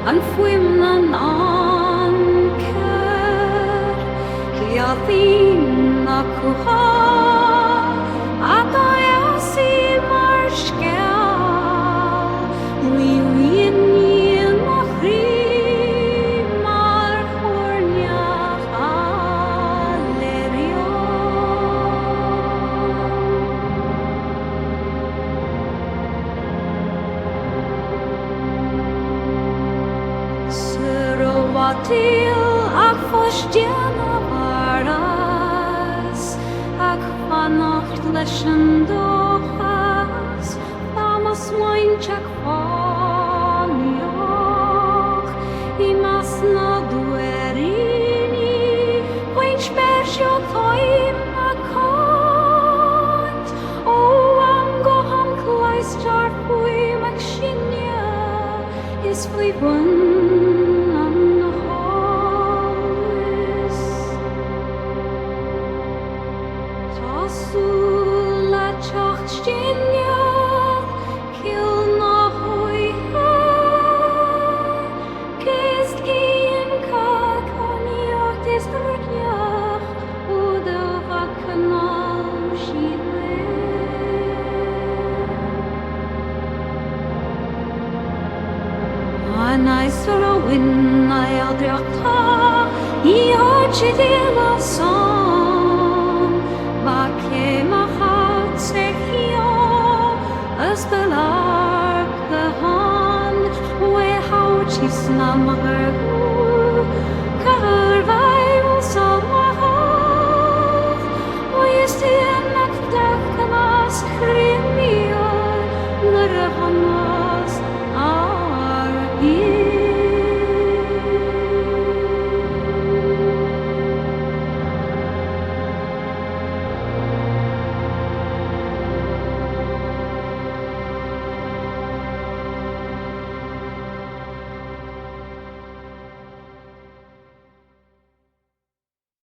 An fuaim na n-ancair, Ghealtaí na cumha atá sí mar sceal, Luíonn mo chroí mar thoirneach Alérion. Surovatil ach fós déanamh as, ach fanacht leis an dóchas, tá mo smaointe ag fánaíocht i measc na dtuairíní faoin spéir seo táim ag caint ó am go ham cloistear fuaim ag síneadh is faoi bhun an tsolais. Tá súil le teacht stinneach cill na hoíche Cist ioncach an iarracht is bruithneach ó do mhachnamh